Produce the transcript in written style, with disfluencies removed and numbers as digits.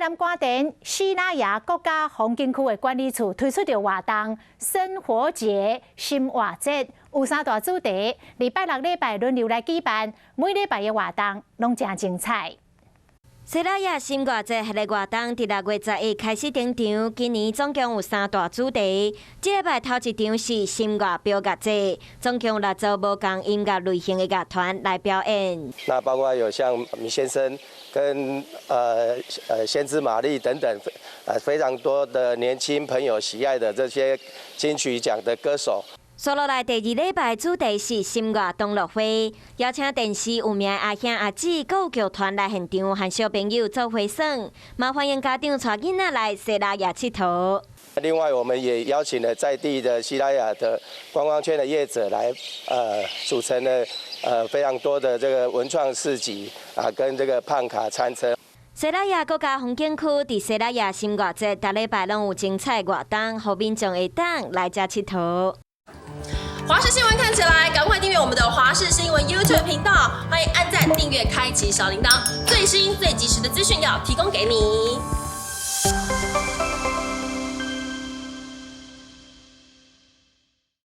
南關田西拉雅國家風景區的管理處推出著活動，生活節、心活節，有三大主題，禮拜六禮拜輪流來舉辦，每禮拜的活動攏誠精彩。西拉雅心活節系列活動佇6月11開始登場，今年總共有三大主題。這禮拜頭一場是心樂表樂節，總共六組無仝音樂類型的樂團來表演。那包括有像米先生跟先知瑪麗等等，非常多的年輕朋友喜愛的這些金曲獎的歌手。紲落來第二禮拜主題是心樂同樂會，邀請電視有名阿兄阿姊閣有劇團來現場，和小朋友做伙耍，嘛歡迎家長帶囡仔來西拉雅𨑨迌。另外，我們也邀請了在地的西拉雅的觀光圈的業者來，組成了非常多的這個文創市集啊，跟這個胖卡餐車。西拉雅國家風景區佇西拉雅心活節，逐禮拜攏有精彩活動，予民眾會當來遮𨑨迌。華視新聞看起來，趕快訂閱我們的華視新聞 YouTube 頻道，歡迎按讚、訂閱、開啟小鈴鐺，最新最及時的資訊要提供給你。